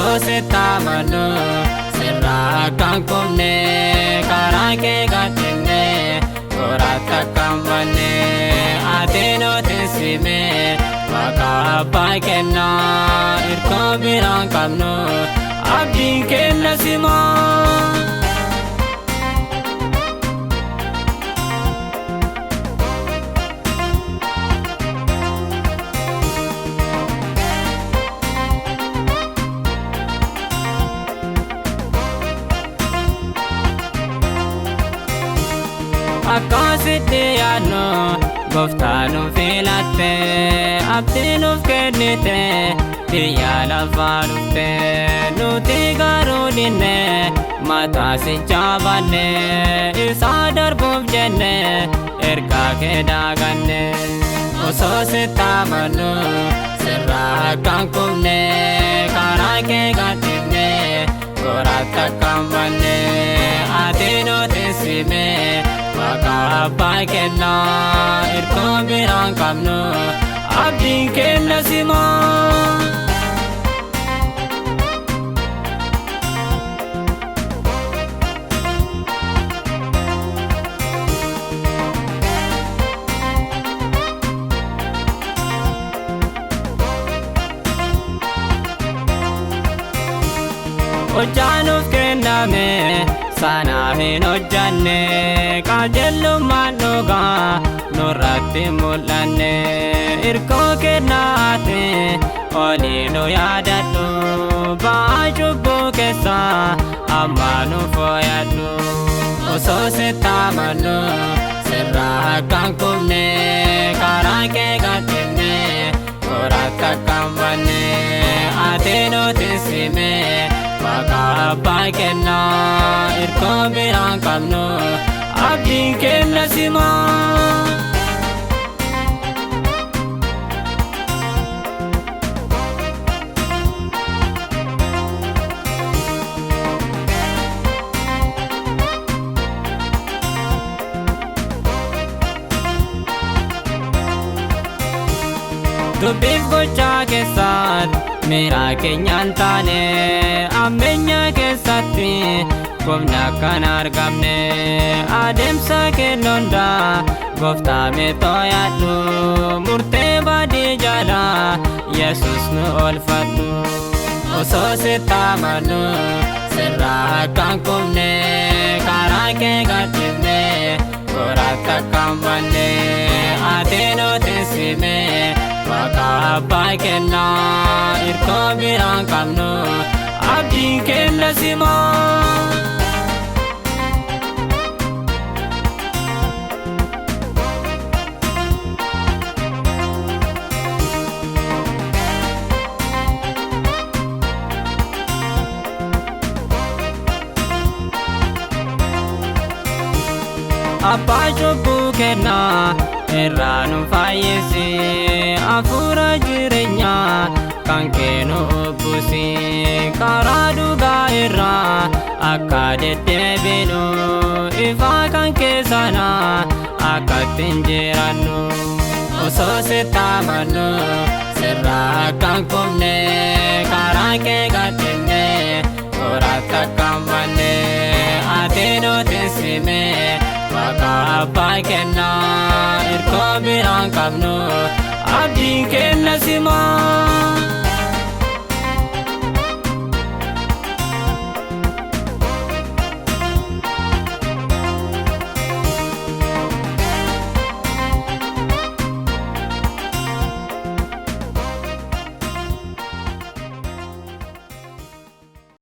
Osoo sitti amannu sirraa akka hin kufne, karaa kee gadhiifne toraatti akka hin banne. Ati nuti sime Waaqa abbaa kennaa, hirkoo biraan qabnu, abdiin kenna simaa. Akkasitti yaadnu gooftaa nu filatte, abdii nuuf kennite, biyya lafaa dhufte. Nuti garuu dinne, mataa si jaabanne, isaa darbuuf jenne ergaa kee daaganne. Osoo sitti amannu sirraa akka hin kufne, karaa kee gadhiifne toraatti akka hin banne. Ati nuti sime Waaqa abbaa kennaa, hirkoo biraan qabnu, abdiin kenna simaa. Hojjaa nuuf kenname sanaaf hin hojjanne, qajeelummaan dhugaa nurratti mul'anne. Hirkoo kennaate olii nu yaadadhu, ba'aa cubbuu keessaa amma nu fooyadhu. Osoo sitti amannu sirraa akka hin kufne, karaa kee gadhiifne toraatti akka hin banne. Ati nuti sime Waaqa abbaa kennaa, hirkoo biraan qabnu, abdiin kenna simaa. Dubbiif gochaa keessatti miira keenyaan taane, ammeenya keessatti gofna akkan argamne. Adeemsa keenya hundaa gooftaa meetoo yaadhu, murtee badii jalaa Yesus nu oolfadhu. Osoo sitti amannu sirraa akka hin kufne, karaa kee gadhiifne toraatti akka hin banne. Ati nuti sime Waaqa abbaa kennaa, hirkoo biraan qabnu, abdiin kenna simaa. Abbaa cubbuu kennaa irraa nu fayyisi, hafuura jireenyaa kan kee nu ubbusi. Karaa dhugaa irraa akka deddeebinu, ifaa kan kee sana akka ittiin jiraannu. Osoo sitti amannu sirraa akka hin kufne, karaa kee gadhiifne toraatti akka hin banne. Ati nuti sime Waaqa abbaa kennaa, hirkoo biraan qabnu, abdiin kenna simaa.